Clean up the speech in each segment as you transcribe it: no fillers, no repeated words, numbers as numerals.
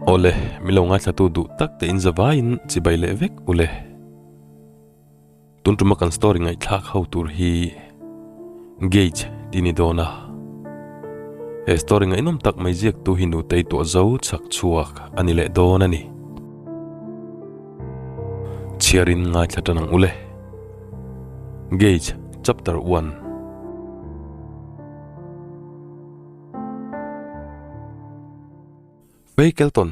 Awle, min lo ngaithlatu duh tak te in zavaiin chibai leh vek ule. Tun tuma kan story ngaihthlak ho tur hi Gauge tih ni dawn a. He story ngaihnawm tak mai ziaktu hi Nutei tuah zo chhak chhuak a ni leh dawn a ni. Chhiarin ngaithla tan ang ule. Gauge Chapter 1. Fei Kelton.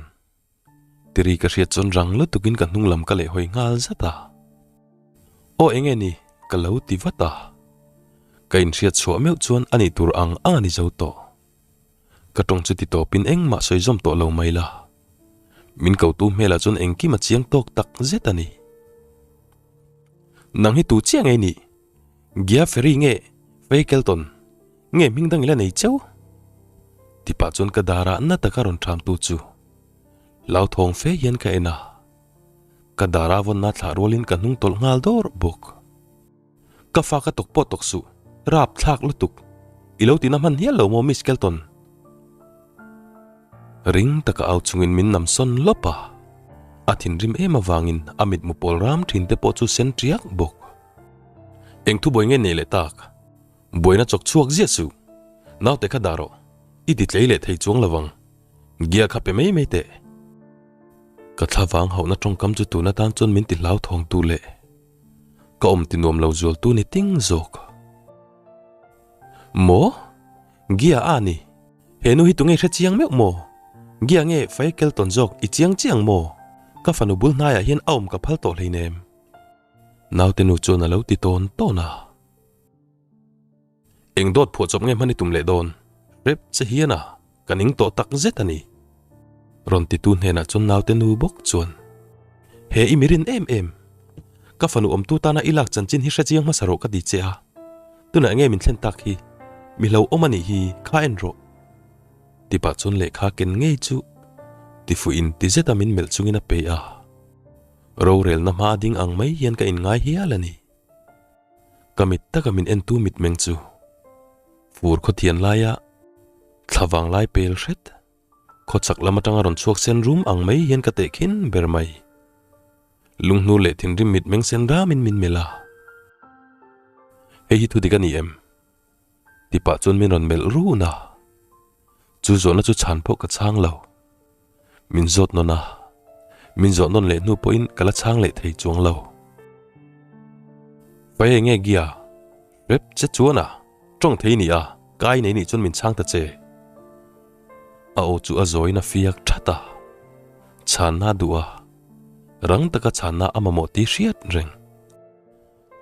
Tiri ka hriat chuan rang lutukin ka hnung lam ka leh hawi nghal zat a. Aw enge ni ka lo ti vat a. Ka inhriat chhuah meuh chuan a nih tur ang ang a ni zo tawh. Ka tawng chu ti tawpin engmah sawi zawm tawh lo mai la. Min kotu hmelah chuan engkim a chiang tawk tak zet a ni. Nang hi tu chiah nge nih? Gia Ferry nge Faye Kelton nge hming dang ila nei cheu? Ti pah chuan ka darah na taka rawn ṭhamtu chu hlauthawng fe hian ka en a. Ka dara vawnna thlah rualin ka hnung tawlh nghal dawr bawk. Ka fa ka tawk pawh tawk suh, rap thlak lutuk. I lo tina hman hial lo maw Miss Kelton? Ring taka au chungin min nam sawn lawp a. A thinrim em avangin a mitmu pawl ram thin te pawh chu sen tiak bawk. Eng thu buai nge nei leh tak? Buaina chawk chhuak ziah suh. Naute kha dah rawh. I ti tlei leh thei chuang lovang. Gia kha pe mai mai teh. Ka thlavang hauhna tawngkam chu tun atan chuan min ti hlauthawng tu leh. Ka awm ti nuam lo zual tu ni ting zawk. Maw? Gia a ni. He nu hi tunge hre chiang meuh maw? Gia nge Faye Kelton zawk i chiang chiang maw? Ka fanu bul hnaiah hian a awm ka phal tawh hleinem. Naute nu chuan a lo ti tawn tawn a. Eng dawt phuah chawp nge hman i tum leh dawn? Hrep che hian a, ka ning tawh tak zet a ni. Rawn titu hnenah chuan naute nu bawk chuan, He i mi rin em em. Ka fanu awmtu tana i lak chanchin hi hre chiang hmasa rawh ka ti che a. Tunah enge min thlen tak hi? Mi hlo awm a nih hi, kha en rawh. Ti pah chuan lehkha ken ngei chu tifuhin ti zeta min melh chungin a pe a. Rorelna hma ding ang mai hian ka inngai hial a ni. Ka mit taka min entu mitmeng chu fur khawthian laia thla vang lai pel hret, khawchhak lam atanga rawn chhuak sen rum ang mai hian ka teh khin ber mai. Lunghnur leh thinrim mitmeng sen ramin min melh a. Hei hi thudik a ni em? Ti pah chuan min rawn melh run a. Chu zawhna chu chhan pawh ka chhang lo. Min zawt nawn a, min zawh nawn leh hnu pawhin ka la chhang leh thei chuang lo. Faye nge Gia? Rep che chuan a, tawng thei ni a, kai nei nih chuan min chhang ta che. A aw chu a zawiin a fiak that a, chhanna a duh a, rang taka chhanna a mamawh tih hriat reng.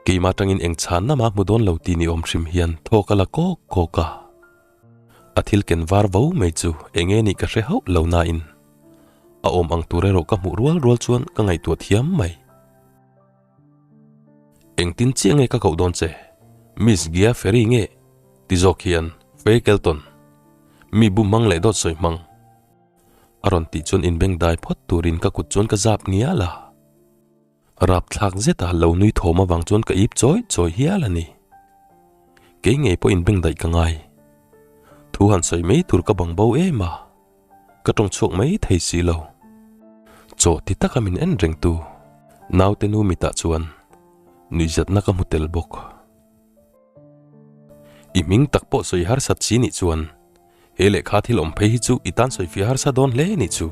Keimah tangin eng chhanna mah hmu dawn lo tih ni awm hrim hian thawk a la kawk kawk a. A thil ken var vo mai chu eng nge nih ka hre hauh lo nain a awm ang tur erawh ka hmuh rual rual chuan ka ngaihtuah thiam mai. Engtin chiah nge ka koh dawn che? Miss Gia Ferry nge? ti zawk hian Faye Kelton, mi bu hmang leh dawt sawi hmang a rawn tih chuan inbeng dai phawt turin ka kut chuan ka zap ngial a. Rapthlak zeta lo nui thawm avang chuan ka ip chawi chawi hial a ni. Kei ngei pawhin bengdaih ka ngai. Thu han sawi mai tur ka bang bo em a, ka tawng chhuak mai thei si lo. Chaw ti taka min en reng tu naute nu mitah chuan nuihzatna ka hmu tel bawk. I hming tak pawh sawi harsat si nih chuan He lehkha thil awm phei hi chu i tan sawi fiah harsa dawn hle ni chu.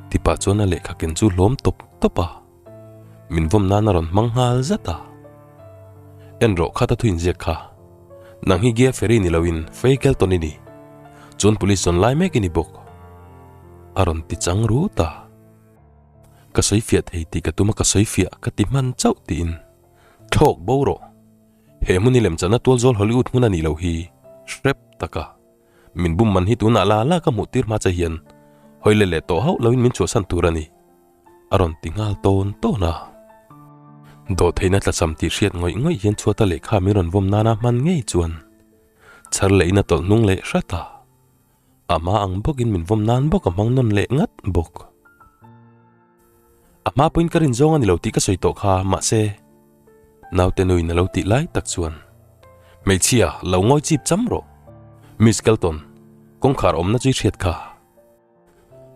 Tipa chuan a lehkha ken chu hlawm tawp tawp a, min vawm nan a rawn hmang nghal zat a. En rawh kha ta thuin ziak kha. Nang hi Gia Ferry ni loin Faye Kelton i ni. Chuan police zawn lai mek i ni bawk. A rawn ti chang rut a. Ka sawi fiah thei tih ka tum a ka sawi fiah ka ti hman chauh tiin thlawk bo rawh. He hmun hi lemchana tualzawl Hollywood hmun a nih loh hi hrep tak a. Min bum man hi tunah la la ka hmuh tir hma che hian hawi let leh tawh hauh loin min chhuahsan tur a ni, a rawn ti nghal tawn tawn a. Dawhtheihna tlacham tih hriat ngawih ngawih hian chhuata lehkha min rawn vawm nana hman ngei chuan chhar leh in a tawlh hnung leh hrat a. A hma ang bawkin min vawm nan bawk a hmang nawn leh ngat bawk. A hma pawhin ka rin zawng a ni lo tih ka sawi tawh kha, mahse, naute nuin a lo tih lai tak chuan, Hmeichhia, lo ngawi chip cham rawh. Miss Kelton, kawngkhar awmna chu i hriat kha.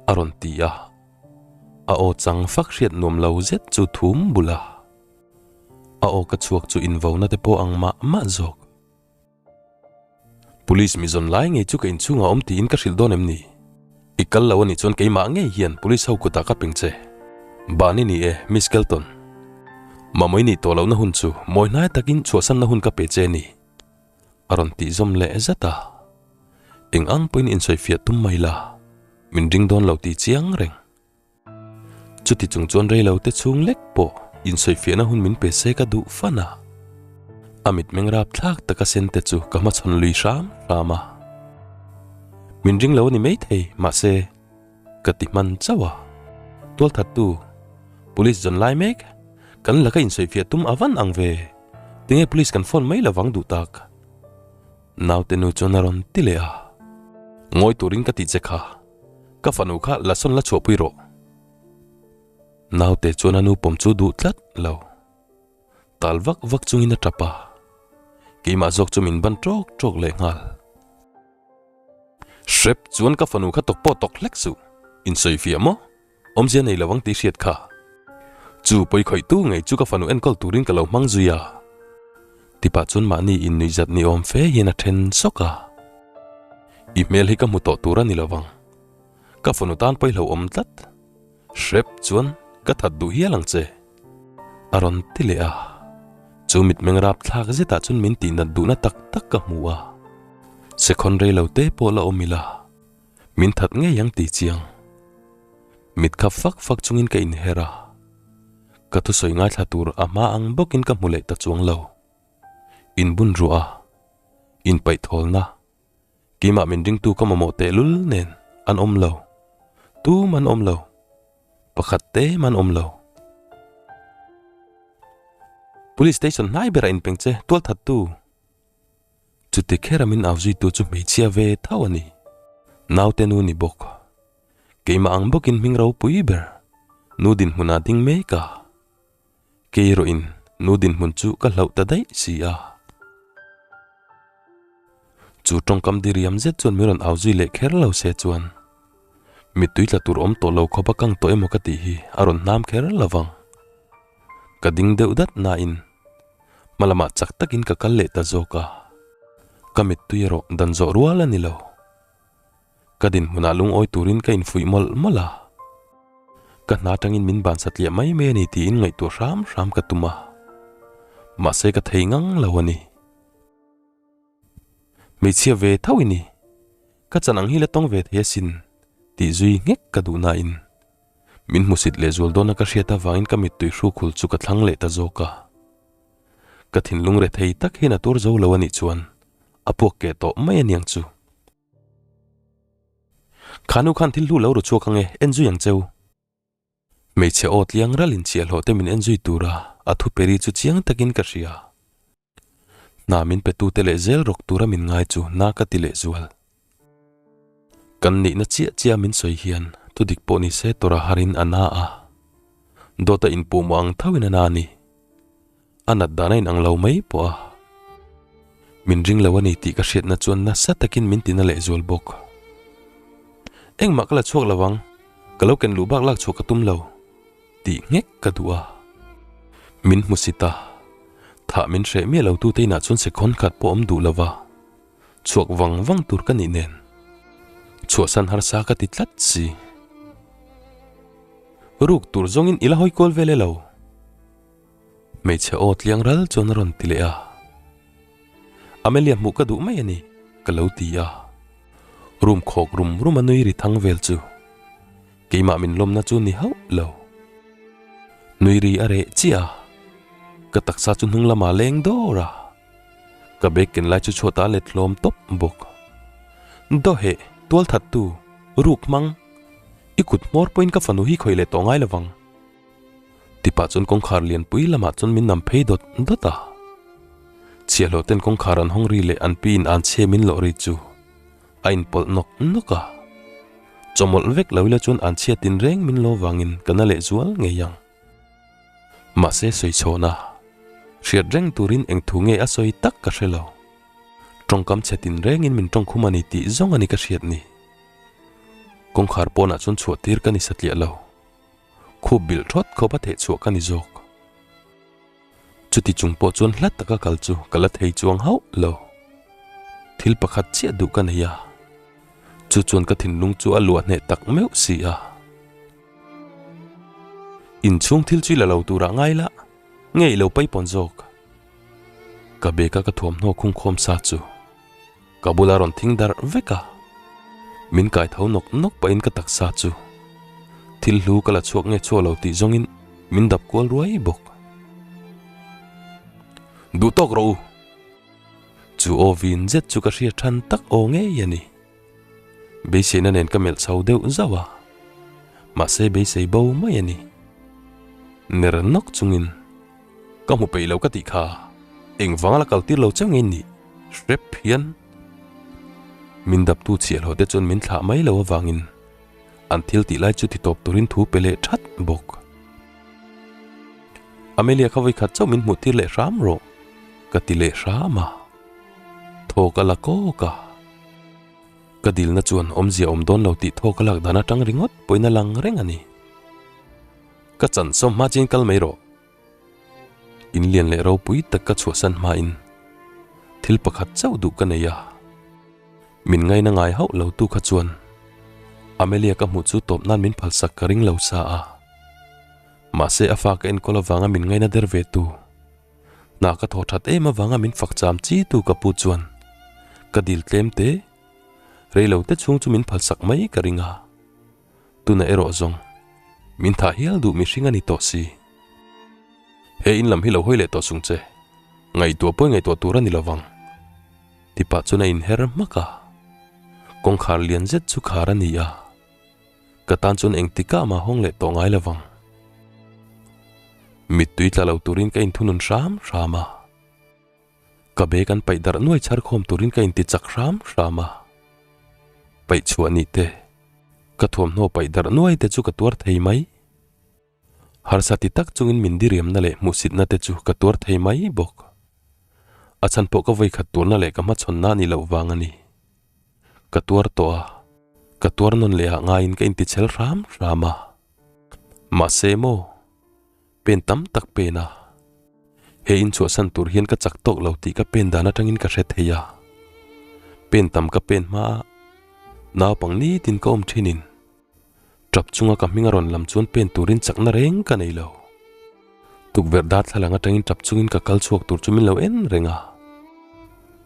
A rawn ti a, a aw chang fak hriat nuam lo zet chu thum bul a, a aw ka chhuak chu invauna te pawh ang mah mah zawk. Police mi zawn lai ngei chu ka inchhungah awm tiin ka hrilh dawn em ni? I kal lo a nih chuan keimah ngei hian police ho kutah ka peng che. Ban i ni e, Miss Kelton. Mamawii nih tawh lohna hun chu mawi hnai takin chhuahsanna hun ka pe che ni. A rawn tih zawm leh zat a. Eng ang pawhin insawifiah tum mai la, min ring dawn lo tih chiang reng. Chuti chung chuan rei lo te chhung lek pawh insawifiahna hun min pe se ka duh fan a. A mitmeng rap thlak taka sen te chu ka hmachhawn lui hram hram a. Min ring lo a ni maithei, mahse, ka ti hman chauh a. Tualthattu, Police zawn lai mek, kan laka insawifiah tum a van ang ve, tinge police kan phone mai lovang duh tak? Naute nu chuan a rawn ti leh a. Ngawi turin ka tih che kha. Ka fanu kha la sawn la chhuahpui rawh. Naute chuan a nu pawm chu duh tlat lo. Tal vak vak chungin a tap a. Keimah zawk chu min ban tawk tawk leh nghal. Hrep chuan ka fanu kha tawk pawh tawk hlek suh. Insawifiah maw? Awmzia nei lo ang tih hriat kha. Chu pawi khawihtu ngei chu ka fanu enkawl turin ka lo hmang zui a. Tipah chuan mahni innuihzat ni awm fe hian a then sawk a. I hmel hi ka hmu tawh tur a ni lo vang. Ka fanu tan pawi hlo awm tlat. Hrep chuan ka that duh hial ang che. A rawn ti leh a. Chu mitmeng rapthlak zetah chuan min tihnat duhna tak tak ka hmu a. Sekhawn rei lo te pawh la awm ila. Min that ngei ang tih chiang. Mit khap fak fak chungin ka inher a. Ka thusawi ngaithla tur a hma ang bawkin ka hmu leh ta chuang lo. Inbun ruah a, inpaihtawlna, keimah min ringtu ka mamawh tehlul nen an awm lo. Tum an awm lo. Pakhat te man awm lo. Police station hnai berah inpeng che tualthattu. Chuti khera min au zuitu chu hmeichhia ve tho a ni. Naute nu ni bawk. Keimah ang bawkin hming ropui ber nu dinhmunah ding mek a. Kei erawhin nu dinhmun chu ka hlauh ta daih si a. Chu tawngkam diriam zet chuan min rawn au zui leh kher lo se chuan mittui tla tur awm tawh lo khawp a kang tawh emaw ka tih hi a rawn hnam kher lo vang. Ka ding deuh dat nain Hma lamah chak takin ka kal leh ta zawk a, ka mittui erawh dan zawh rual a ni lo. Ka dinhmunah lungawi turin ka infuih mawlh mawlh a, ka hna atangin min ban satliah mai mai a ni tiin ngaihtuah hram hram ka tum a, mahse ka thei ngang lo a ni. Hmeichhia ve tho i ni, ka chan ang hi la tawng ve thei asin tih zui nghek ka duh nain Min hmusit leh zual dawna ka hriat avangin ka mittui hrukhul chu ka thlang leh ta zawk a. Ka thinlung rethei tak hian a tur zo lo a nih chuan a puak keh tawh mai a niang chu. Kha nu khan thil hlu lo ru chhuak ang e, en zui ang cheu. Hmeichhe aw tliang ralin chhiahhlawh te min en zui tura a thu peri chu chiang takin ka hria. Hna min petute leh zel rawk tura min ngai chu na ka ti leh zual. Kan nihna chiah chiah min sawi hian thudik pawh ni se tawrh a harin a na a, dawt a inpuhmawh ang thoin a na a ni. A nat dan a inang lo mai pawh a. Min ring lo a ni tih ka hriatna chuan nasa takin min tina leh zual bawk. Engmah ka la chhuak lo ang, ka lo ken luh bak lak chhuah ka tum lo. Tih nghek ka duh a. Min hmu si ta. Thah min hreh miah lo tute inah chuan sekhawn khat pawh awm duh lo va, chhuak vang vang tur ka nih nen. Chhuahsan harsa ka ti tlat si. Ruk tur zawngin i la hawi kual vel e lo. Hmeichhe aw tliang ral chuan a rawn ti leh a. Amelia hmuh ka duh mai a ni, ka lo ti a. Room khawk rum rum a nui ri thang vel chu. Keimah min lawmna chu ni hauh lo. Nui ri a reh chiah a, ka taksa chu hnung lamah leng dawr a, ka bag ken lai chu chhuat ah let hlawm tawp bawk. Dawheh, tual thattu, ruk hmang, i kut hmawr pawhin ka fanu hi khawih leh tawh ngai lovang. Tipah chuan kawngkhar lianpui lamah chuan min nam phei dawt dawt a. Chhiahhlawh ten kawngkhar an hawng ri leh an pi in an chhe min lawh ri chu a inpawlh nawk nawk a. Chawmawlh vek lo ila chuan an chhia tin reng min lo vangin ka na leh zual ngei ang. Mahse sawi chhawn a, hriat reng turin eng thu nge a sawi tak ka hre lo. Tawngkam chhe tin rengin min tawngkhum a ni tih zawng a ni ka hriat ni. Kawngkhar pawnah chuan chhuah tir ka ni satliah lo. Khup bilh thawt khawp a theh chhuah ka ni zawk. Chuti chung pawh chuan hla taka kal chu ka la thei chuang hauh lo. Thil pakhat chiah duh ka nei a, chu chuan ka thinlung chu a luah hneh tak meuh si a. Inchhung thil chu i la lo turah ngai la, nge i lo paipawn zawk? Ka bag a ka thuamhnaw khungkhawm sa chu ka bula rawn thing darh vek a, min kai tho nawk nawk pahin ka taksa chu thil hlu ka la chhuak nge chhuak lo tih zawngin min dap kual ruai bawk. Duh tawk rawh u! Chu aw vin zet chu ka hria than tak aw ngei a ni. Beiseina nen ka melh chho deuh zauh a, mahse beisei bo mai a ni. Ner nawk chungin ka hmu peih lo ka tih kha engvanga la kal tir lo cheu ngei nih hrep hian min daptu chhiahhlawh te chuan min thlah mai lo avangin an thil tih lai chu ti tawp turin thu pe leh that bawk. Amelia kha vawikhat chauh min hmuh tir leh hram rawh ka ti leh hram a, thaw ka la kawk a. Ka dilna chuan awmzia awm dawn lo tih thaw ka lak dan atang ringawt pawhin a lang reng a ni. Ka chan sawm hma chin kal mai rawh. In lian leh ropui tak ka chhuahsan hmain thil pakhat chauh duh ka nei a. Min ngaina ngai hauh lo tu kha chuan Amelia ka hmuh chu tawp nan min phalsak ka ring lo sa a. Mahse a fa ka enkawl avanga min ngaina der ve tu. Hna ka thaw that em avanga min fak cham chi tu ka pu chuan ka dil tlem te, rei lo te chhung chu min phalsak mai ka ring a, tuna erawh zawng min thah hial duh mihring a ni tawh si. He in lam hi lo hawi leh tawh sung che, ngaihtuah pawi ngaihtuah tur a ni lovang ti pah chuan a inher hmak a, kawngkhar lian zet chu khar a ni a. Ka tan chuan engtikah mah hawng leh tawh ngai lovang. Mittui tla lo turin ka inthunun hram hram a. Ka bag an paih darh nuai chhar khawm turin ka inti chak hram hram a. Paih chhuah ni te, ka thuamhnaw paih darh nuai te chu ka tuar thei mai. Harsa ti tak chungin min diriamna leh hmuhsitna te chu ka tuar thei mai bawk. A chhan pawh ka vawikhat turna leh ka hmachhawnna a nih loh vang a ni. Ka tuar tawh a, ka tuar nawn leh ah ngaiin ka intichhel hram hram a. Mahse maw, pen tam tak pen a. He inchhuahsan tur hian ka chak tawk lo tih ka pen dan atangin ka hre thei a. Pen tam ka pen hma a, naupang nitin ka awm thinin Tap chunga ka hming a rawn lam chuan pen turin chakna reng ka nei lo. Tukverh darthlalang atangin tap chungin ka kal chhuak tur chu min lo en reng a.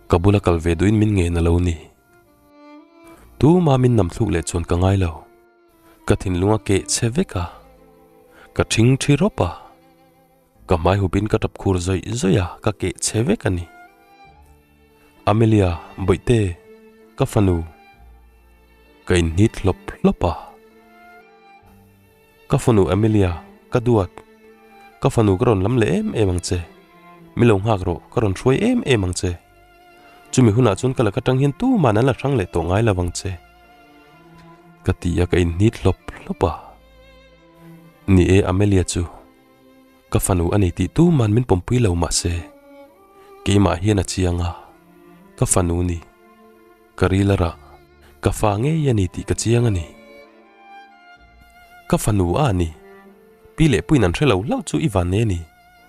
Ka bula kal ve duhin min ngen a lo ni. Tuma min nam thluk leh chuan ka ngai lo. Ka thinlung a keh che vek a. Ka thing thi rawp a. Ka hmai hupin ka tap khur zawih zawih a, ka keh che vek a ni. Amelia, Bawihte, ka fanu. Ka inhnit hlawp hlawp a. Ka fanu Amelia, ka duat. Ka fanu ka rawn lam leh em em ang che. Mi lo nghak rawh, ka rawn hruai em em ang che. Chumi hunah chuan ka laka tang hian tuman an la hrang leh tawh ngai lo ang che. Ka ti a, ka inhnit hlawp hlawp a. Ni e, Amelia chu. Ka fanu a ni tih tuman min pawmpui lo mahse, keimah hian a chiang a, ka fanu ni, ka ril a rah, ka fa ngei a ni tih ka chiang a ni. Ka fanu a ni, pi leh puiin an hre lo hlauh chu i van nei a ni,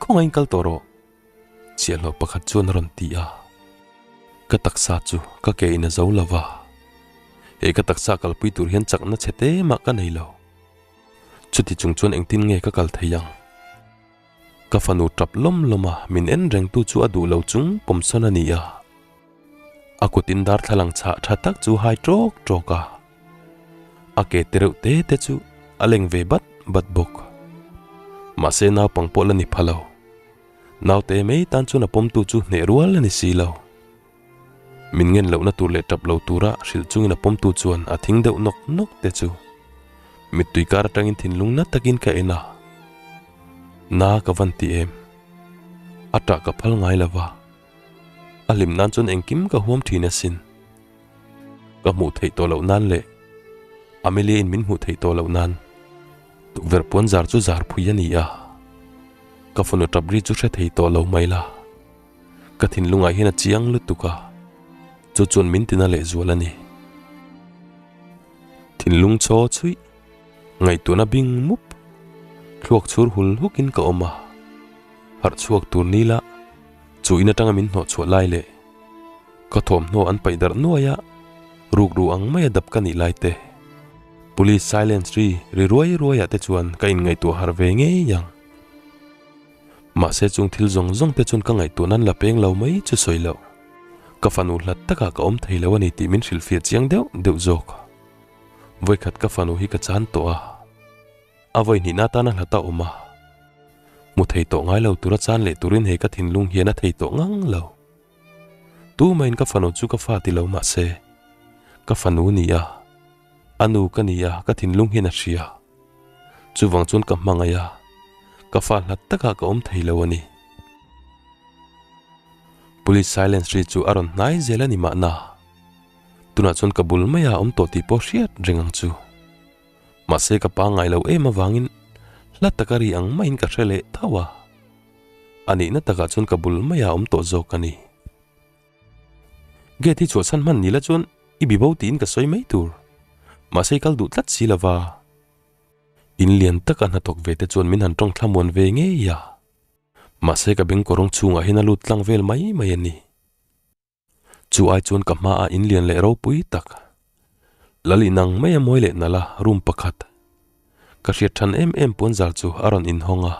khawngaihin kal tawh rawh, chhiahhlawh pakhat chuan a rawn ti a. Ka taksa chu ka ke in a zo lo va, he ka taksa kalpui tur hian chakna chhe te mah ka nei lo. Chuti chung chuan engtin nge ka kal thei ang? Ka fanu tap lawm lawm a, min en rengtu chu a duh lo chung pawmsawn a ni a. A kutin darthlalang chhah tha tak chu hai tawk tawk a. A ke te reuh te te chu a leng ve bat bat bawk. Mahse naupang pawh la ni pha lo. Naute mai tan chuan a pawmtu chu hneh rual a ni si lo. Min ngen lohna tur leh tap lo tura hrilh chungin a pawmtu chuan a thing deuh nawk nawk te chu mittui kar atangin thinlung na takin ka en a. Na ka van ti em? A tah ka phal ngai lova, a hlim nan chuan engkim ka huam thin asin. Ka hmuh theih tawh loh nan leh Amelia in min hmuh theih tawh loh nan tukverh puan zar chu zar phui a ni a, ka fanu tap ri chu hre thei tawh lo mai la. Ka thinlungah hian a chiang lutuk a, chu chuan min tina lehzual a ni. Thinlung chaw chhuih, ngaihtuahna bing mup, thluak chhur hul hukin ka awm a. Harh chhuak tur ni la, chu in atanga min hnawh chhuah lai leh ka thawmhnaw an paih darh nuai a, rukru ang maia dap ka nih lai te, Police silence ri ri ruai ruaiah te chuan ka inngaihtuah harh ve ngei ang. Mahse chung thil zawng zawng te chuan ka ngaihtuah nan la peng lo mai chu sawi loh. Ka fanu hlat takah ka awm thei lo a ni tih min hrilhfiah chiang deuh deuh zawk. Vawikhat ka fanu hi ka chan tawh a. A vawi hnihna atana hlat a awm a. Hmu thei tawh ngai lo tura chan leh turin hei ka thinlung hian a thei tawh ngang lo. Tumahin ka fanu chu ka fa ti lo mahse ka fanu ni a, a nu ka ni a ka thinlung hian a hria. Chuvang chuan ka hmangaih a, ka fa hlat takah ka awm thei lo a ni. Police silence ri chu a rawn hnai zel a ni mahna. Tunah chuan ka bul maia awm tawh tih pawh hriat reng ang chu. Mahse ka pangngai lo em avangin hla taka ri ang maiin ka hre leh tho a. A nihna takah chuan ka bul maia awm tawh zawk a ni. Gate hi chhuahchhan hman ni la chuan i bibo tiin ka sawi mai tur. Mahse i kal duh tlat si lova. In lian taka hnathawk ve te chuan min han tawng thlamuan ve ngei a. Mahse ka beng kawrawng chhungah hian a lut tlang vel mai mai a ni. Chu ai chuan ka hmaah in lian leh ropui tak. Lal inang mai a mawi leh nalh a room pakhat. Ka hriat than em em puanzar chu a rawn inhawng a.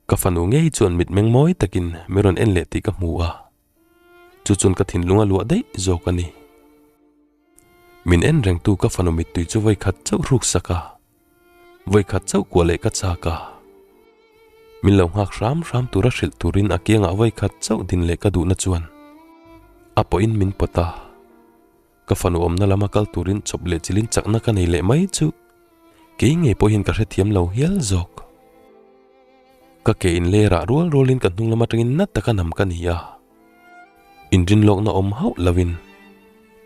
Ka fanu ngei chuan mitmeng mawi takin min rawn en leh tih ka hmu a. Chu chuan ka thinlung a luah daih zawk a ni. Min en rengtu ka fanu mittui chu vawikhat chauh hruk sak a, vawikhat chauh kuah leh ka chak a. Min lo nghak hram hram tura hrilh turin a kiangah vawikhat chauh din leh ka duhna chuan a pawhin min pawt a. Ka fanu awmna lama kal turin chawp leh chilin chakna ka nei leh mai chu kei ngei pawh hian ka hrethiam lo hial zawk. Ka ke in ler ah rual rualin ka hnung lam atangin na taka nam ka ni a. Inrinlawkna awm hauh lovin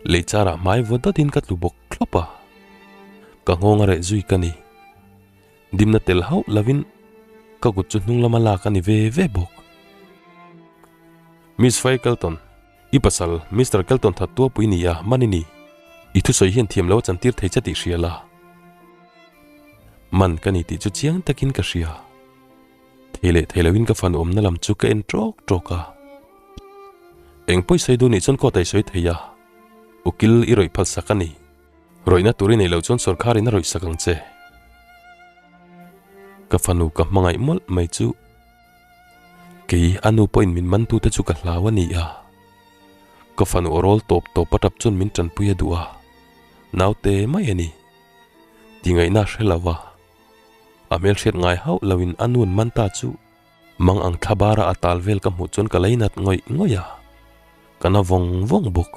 lei charah hmai vaw dawtin ka tlu bawk thlawp a. Ka nghawng a reh zui ka ni. Dimna tel hauh lovin ka kut chu hnung lama lak a ni ve ve bawk. Miss Faye Kelton. I pasal, Mister Kelton that tuapui ni a, man i ni. I thusawi hian thiam lo a chantir thei che tih hria la. Man ka ni tih chu chiang takin ka hria. Thei leh thei loin ka fanu awmna lam chu ka en tawk tawk a. Eng pawi sawi duh nih chuan kawt a i sawi thei a. Ukil i rawih phal sak a ni. Rawihna tur i neih loh chuan sawrkharin a rawih sak ang che. Ka fanu ka hmangaih mawlh mai chu. Kei a nu pawhin min mantute chu ka hlau a ni a. Ka fanu aw rawl tawp tawp a tap chuan min tanpui a duh a, naute mai a ni. Tingaihna a hre lo a, a hmelhriat ngai hauh loin a nu'n man ta chu mang ang thla bara a tal vel ka hmuh chuan ka leinat ngawih ngawih a, ka na vawng vawng bawk.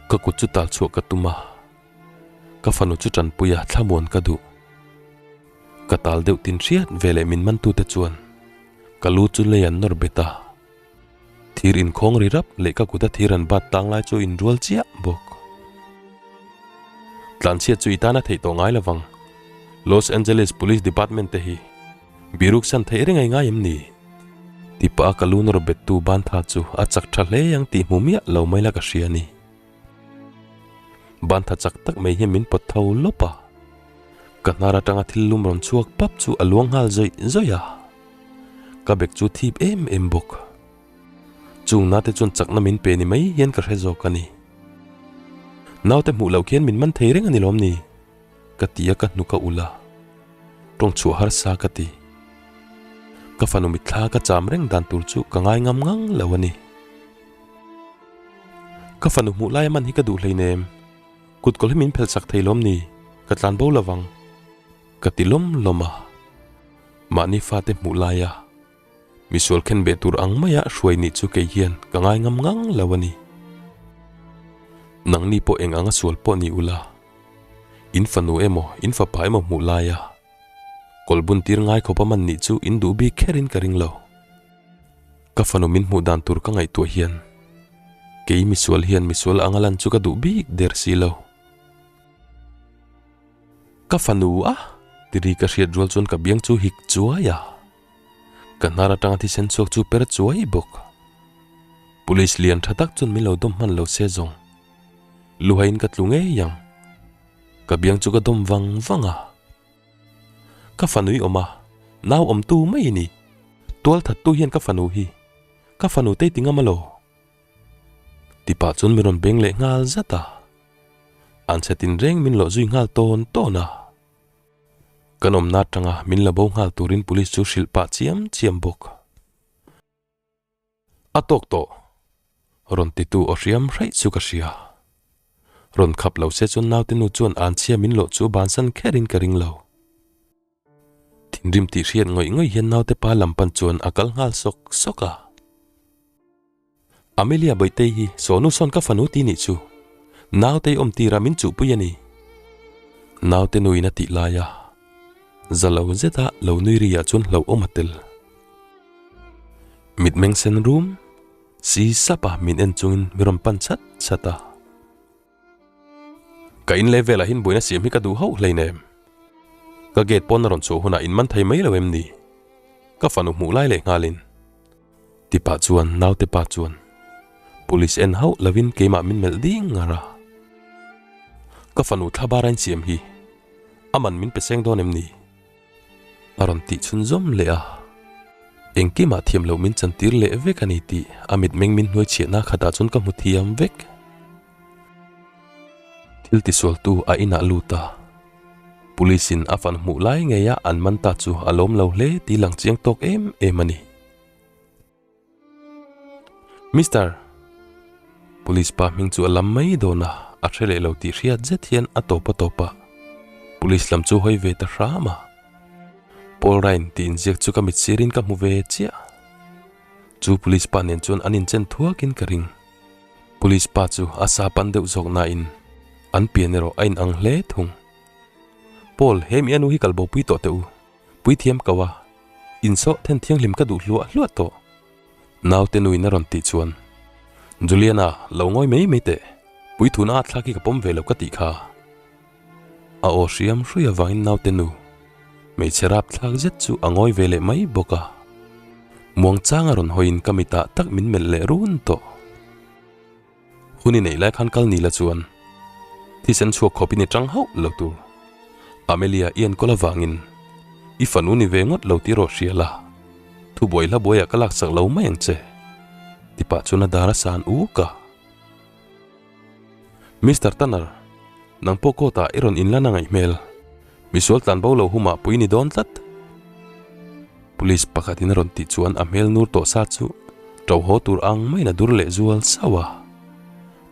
Ka kut chu tal chhuah ka tum a, ka fanu chu tanpui a thlamuan ka duh. Ka tal deuh tin hriat ve leh min mantute chuan ka lu chu lei an nawr bet a. Thir inkhawng ri rap leh ka kuta thir an bat tang lai chu inrual chiah bawk. Tlanchhiat chu i tana theih tawh ngai lovang. Los Angeles Police Department te hi biruk san theih reng ai ngai em ni? Tipa a ka lu nawr bettu bantha chu a chak tha hle ang tih hmu miah lo mai la ka hria a ni. Bantha chak tak mai hian min pawt tho lawp a. Ka hnar atanga thil lum rawn chhuak pap chu a luang nghal zawih zawih a. Ka bek chu thip em em bawk. Chung nate chuan chakna min pe ni mai hian ka hre zawk a ni. Naute hmuh loh khian min man thei reng a ni lawm ni? Ka ti a ka hnuk a ulh a. Tawng chhuah harsa ka ti. Ka fanu mitthla ka cham reng dan tur chu ka ngai ngam ngang lo a ni. Ka fanu hmuh laia man hi ka duh hleinem. Kut kawlh hi min phelh sak thei lawm ni? Ka tlan bo lovang. Ka ti lawm lawm a. Mahni fate hmuh laia misual khen beh tur ang maia hruai nih chu kei hian ka ngai ngam ngang lo a ni. Nangni pawh eng anga sual pawh ni ula, in fanu emaw in fapa emaw hmuh laia kawlh bun tir ngai khawpa man nih chu in duh bik kherin ka ring lo. Ka fanu min hmuh dan tur ka ngaihtuah hian kei misual hian misual anga lan chu ka duh bik der si lo. Ka fanu a? Ti ri ka hriat rual chuan ka biang chu hik chuai a. Ka hnar atanga thisen chhuak chu per chuai bawk. Police lian tha tak chuan min lo dawm hman lo se zawng. Luhaiin ka tlu ngei ang. Ka biang chu ka dawm vang vang a. Ka fanu i awm a, nau awmtu mai i ni. Tual thattu hian ka fanu hi, ka fanu te i ti ngam alaw? Ti pah chuan min rawn beng leh nghal zat a. An chhe tin reng min lawh zui nghal tawn tawn a. Kan awmna atanga min la bo nghal turin police chu hrilh pah chiam chiam bawk. A tawk tawh! Rawn titu aw hriam hraih chu ka hria. Rawn khap lo se chuan naute nu chuan anchhia min lawh chu bansan kherin ka ring lo. Thinrim tih hriat ngawih ngawih hian naute pa lam pan chuan a kal nghal sawk sawk a. Amelia Bawihtei hi sawnu sawn ka fanu ti nih chu. Nautei awm tira min chuhpui a ni. Naute nuin a tih lai a. Za lo zeta lo nui ri ah chuan hlauhawm a tel. Mitmeng sen rum si sap a min en chungin mi rawn pan chat chat a. Ka in leh velah hian buaina siam hi ka duh hauh hleinem. Ka gate pawn a rawn chhuah hunah in man thei mai lo em ni? Ka fanu hmuh lai leh nghalin. Ti pah chuan naute pa chuan police en hauh lovin keimah min melh ding ngar a. Ka fanu thla bara in siam hi a man min pe seng dawn em ni? A rawn tih chhunzawm leh a. Engkimah thiam loh min chantir leh vek a ni tih a mitmeng min hnuaichhiahna khatah chuan ka hmu thiam vek. Thil tisualtu a inah lut a, Police in a fan hmuh lai ngeia an man ta chu a lawm lo hle tih lang chiang tawk em em a ni. Mister! Police pa hming chu a lam mai dawn a, a hre leh lo tih hriat zet hian a tawp a tawp a, Police lam chu hawi ve ta hram a. Paul Ryan tih inziak chu ka mit sirin ka hmu ve chiah. Chu Police pa nen chuan an inchen thuakin ka ring. Police pa chu a sa pan deuh zawk nain an pian erawh a inang hle thung. Paul, he mi anu hi kal bopui tawh teh u. Puithiam ko a, insawh then thianghlim ka duh hluah hluah tawh. Naute nuin a rawn tih chuan, Juliana, lo ngawi mai mai teh. Puithuna a thlak hi ka pawm ve lo ka tih kha. A aw hriam hrui avangin naute nu, hmeichhe rap thlak zet chu a ngawi ve leh mai bawk a. Muangchang a rawn hawiin ka mitah tak min melh leh run tawh. Hun i neih lai khan kal ni la chuan thisen chhuak khawpin i tang hauh lo tur. Amelia i enkawl avangin i fanu ni ve ngawt lo tih rawh hria la, thubuai hla buaiah ka laksak lo mai ang che, ti pah chuan a dar a san uk a. Mister Tanner, nang pawh court ah i rawn inlan a ngaih hmel. Misual tlan bo lo humah pui ni dawn tlat. Police pakhatin a rawn tih chuan a hmel nur tawh sa chu to haw tur ang maiin a dur leh zual sauh a,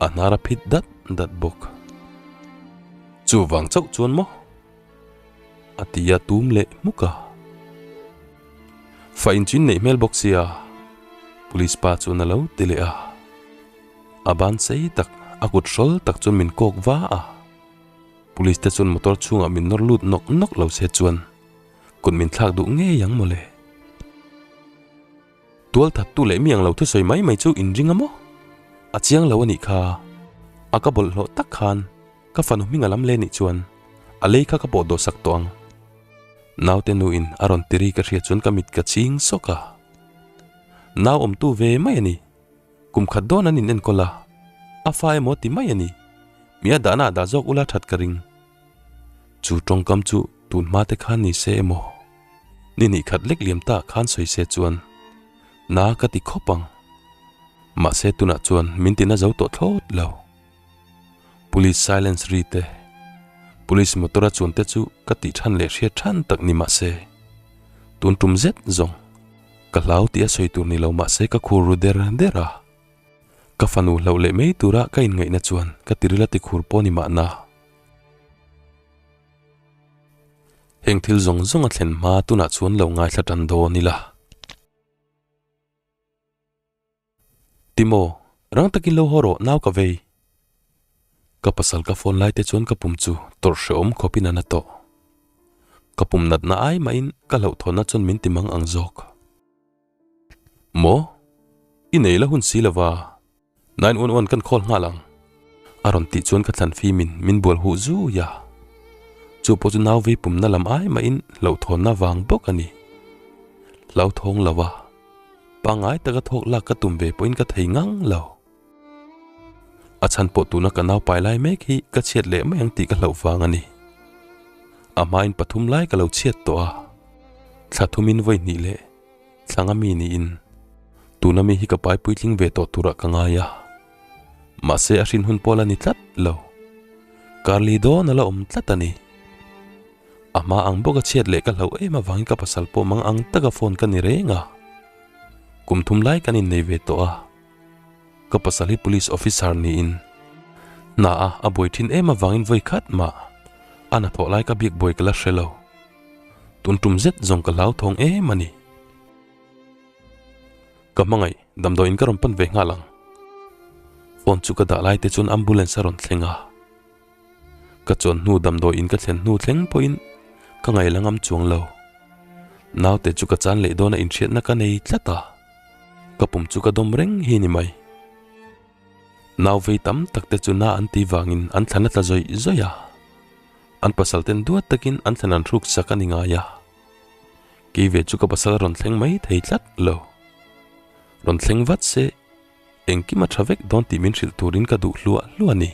a hnar a phit dat dat bawk. Chuvang chauh chuan maw? A ti a tum leh hmuk a. Fa inchhin neih hmel bawk sia, Police pa chuan a lo ti leh a. A ban sei tak, a kut hrawl tak chuan min kawk va a. Police te chuan motor chhungah min nawr lut nawk nawk lo se chuan kut min thlak duh ngei ang mawle. Tual thattu leh mi ang lo thusawi mai mai chu inring a maw? A chiang lo a nih kha. A ka bawlhhlawh tak khan ka fanu hming a lam le nih chuan a lei kha ka pawh dawh sak tawh ang. Naute nuin a rawn tiri ka hria chuan ka mit ka ching sawk a. Nau awmtu ve mai a ni. Kum khat dawn an inenkawl a, a fa emaw ti mai a ni. Mi a dahna ah dah zawk ula that ka ring. Chu tawngkam chu tun hma te khan ni se emaw? Ni hnih khat lek liam ta khan sawi se chuan na ka ti khawp ang. Mahse tunah chuan min tina zo tawh thlawt lo. Police silence ri te, police motor a chuan te chu ka tih than leh hriat than tak ni mahse tun tum zet zawng Ka hlau tih a sawi tur ni lo mahse ka khur ru der der a. Ka fanu hlauh leh mai tura ka inngaihna chuan ka tiril a ti khur pawh ni mahna. Heng thil zawng zawng a thlen hma tunah chuan lo ngaithla tan dawn ila. Timo, rang takin lo haw rawh nau ka vei. Ka pasal ka phone lai te chuan ka pum chu tawrh hrehawm khawpin a na tawh. Ka pum natna ai mahin ka hlauhthawnna chuan min ti mang ang zawk. Maw? I nei la hun si lova, 911 kan call nghal ang. A rawn tih chuan ka thlan fimin min bual huh zui a. Chu pawh chu nau vei pumna lam ai mahin hlauhthawnna vang bawk a ni. Hlauthawng lo a. Pangngai taka thawk lak ka tum ve pawhin ka thei ngang lo. A chhan pawh tuna ka nau pai lai mek hi ka chhiat leh mai ang tih ka hlauh vang a ni. A hmain pathum lai ka lo chhiat tawh a, thla thumin vawi hnih leh thlanga mi niin tuna mi hi ka pai puitling ve tawh turah ka ngai a. Mahse a hrin hun pawh la ni tlat lo. Karli dawn a la awm tlat a ni. A hma ang bawk a chhiat leh ka hlauh em avangin ka pasal pawh mang ang taka phone ka ni reng a. Kum thum lai kan innei ve tawh a. Ka pasal hi police officer niin hna a a buai thin em avangin vawi khat mah a hnathawh lai ka biak buai ka la hre lo. Tun tum zet zawng ka hlauthawng em a ni. Ka hmangaih, damdawiin ka rawn pan ve nghal ang. Phone chu ka dah lai te chuan ambulance a rawn thleng a. Ka chuan hnu damdawiin ka thlen hnu thleng pawhin ka ngaihla ngam chuang lo. Naute chu ka chan leh dawn a inhriatna ka nei tlat a, ka pum chu ka dawm reng hi ni mai. Nau vei tam tak te chu na an ti vangin an thlan a tla zawih zawih a, an pasal ten duat takin an thlan an hruk sak a ni ngai a. Kei ve chu ka pasal rawn thleng mai thei tlat lo. Rawn thleng vat se. Engkim a tha vek dawn tih min hrilh turin ka duh hluah hluah a ni.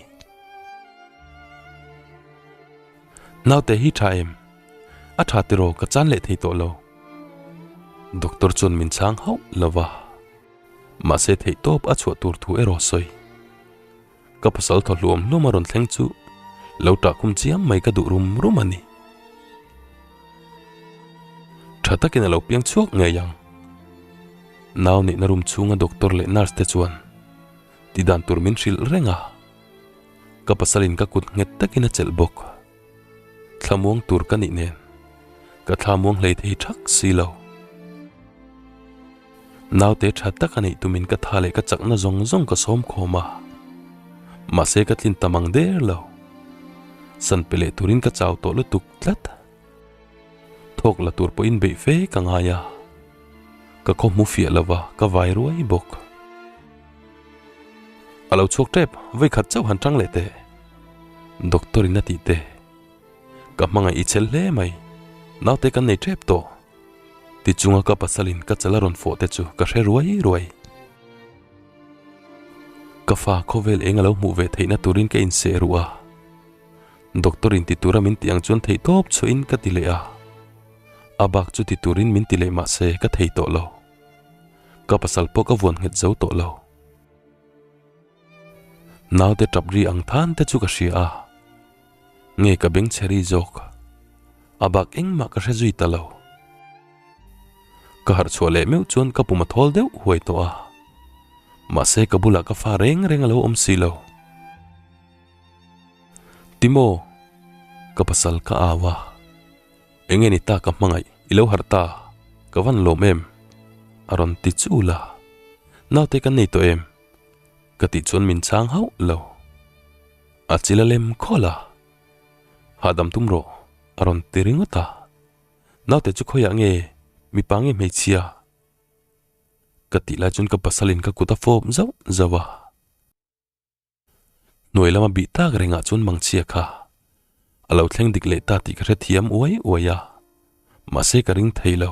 Naute hi tha em? A tha tiraw ka chan leh thei tawh lo. Doctor chuan min chhang hauh lo va. Mahse theihtawp a chhuah tur thu erawh sawi. Ka pasal thaw hluam hluam a rawn thleng chu lo tah khum chiam mai ka duh rum rum a ni. Tha takin a lo piang chhuak ngei ang. Nau nihna room chhunga doctor leh nurse te chuan ti dan tur min hrilh reng a. Ka pasalin ka kut nghet takin a chelh bawk. Thlamuang tur ka nih nen ka thlamuang hlei thei thak si lo. Naute tha tak a neih tumin ka tha leh ka chakna zawng zawng ka sawm khawm a, mahse ka tlin tam ang der lo. San pe leh turin ka chau tawh lutuk tlat. Thawk la tur pawhin beih fe ka ngai a, ka khaw hmu fiah lo va, ka vai ruai bawk. A lo chhuak tep, vawi khat chauh han tang leh teh. Doctor in a tih te. Ka hmangaih i chel hle mai, naute kan nei tep tawh. Tichunga ka pasalin ka chal a rawn fawh te chu ka hre ruai ruai. Ka fa khawvel eng a lo hmuh ve theihna turin ka inseh ruh a. Doctor in ti tura min tih ang chuan theih tawp chhuahin ka ti leh a. A bak chu ti turin min ti leh mah se ka thei tawh lo. Ka pasal pawh ka vuan nghet zo tawh lo. Naute tap ri ang than te chu ka hria a. Nge ka beng chhe ri zawk? A bak engmah ka hre zui ta lo. Ka harh chhuah leh meuh chuan ka pum a thawl deuh huai tawh a. Mahse ka bulah ka fa reng reng a lo awm si lo. Timo, ka pasal ka au a. Enge ni ta ka hmangaih, i lo harh ta, ka van lawm em? A rawn ti chul a. Naute kan nei tawh em? Ka tih chuan min chhang hauh lo. A chil a lem khawlh a, Hahdam tum rawh, a rawn ti ringawt a. Naute chu khawiah nge mipa nge hmeichhia? Ka tih lai chuan ka pasalin ka kut a fawp zauh zauh a. Hnuai lama bih tak rengah chuan mangchhia kha a lo thleng dik leh ta tih ka hrethiam uai uai a, mahse ka ring thei lo.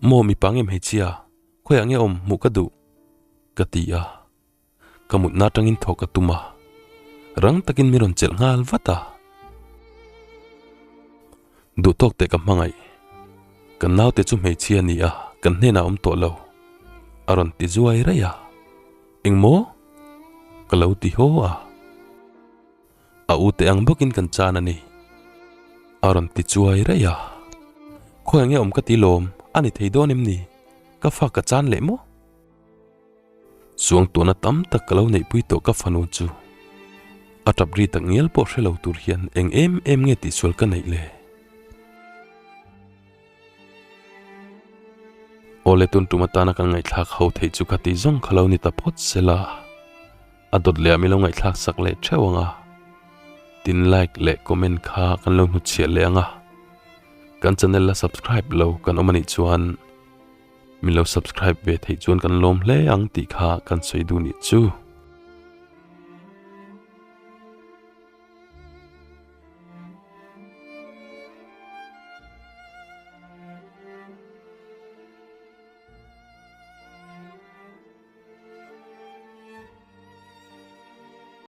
Maw mipa nge hmeichhia, khawiah nge awm hmuh ka duh? Ka ti a. Ka mutna atangin thawk ka tum a, rang takin min rawn chelh nghal vat a. Duhtawk teh ka hmangaih, kan naute chu hmeichhia a ni a, kan hnenah a awm tawh lo, a rawn ti zuai raih a. Engmaw? Ka lo ti haw a. A u te ang bawkin kan chan a ni, a rawn ti chuai raih a. Khawi nge awm ka ti lawm, a ni thei dawn em ni? Ka fa ka chan leh maw? Suangtuahna tam tak ka lo neihpui tawh ka fanu chu a tap ri tak ngial pawh hre lo tur hian eng em em nge tihsual ka neih le? Awle tun tum atana kan ngaihthlak ho theih chu ka tih zawng kha lo ni ta phawt sela, a dawt leh ah min lo ngaihthlak sak leh theuh ang a, tin like leh comment kha kan lo hnutchhiah leh ang a, kan channel la subscribe lo kan awm anih chuan Min lo subscribe ve theih chuan kan lawm hle ang tih kha kan sawi duh nih chu.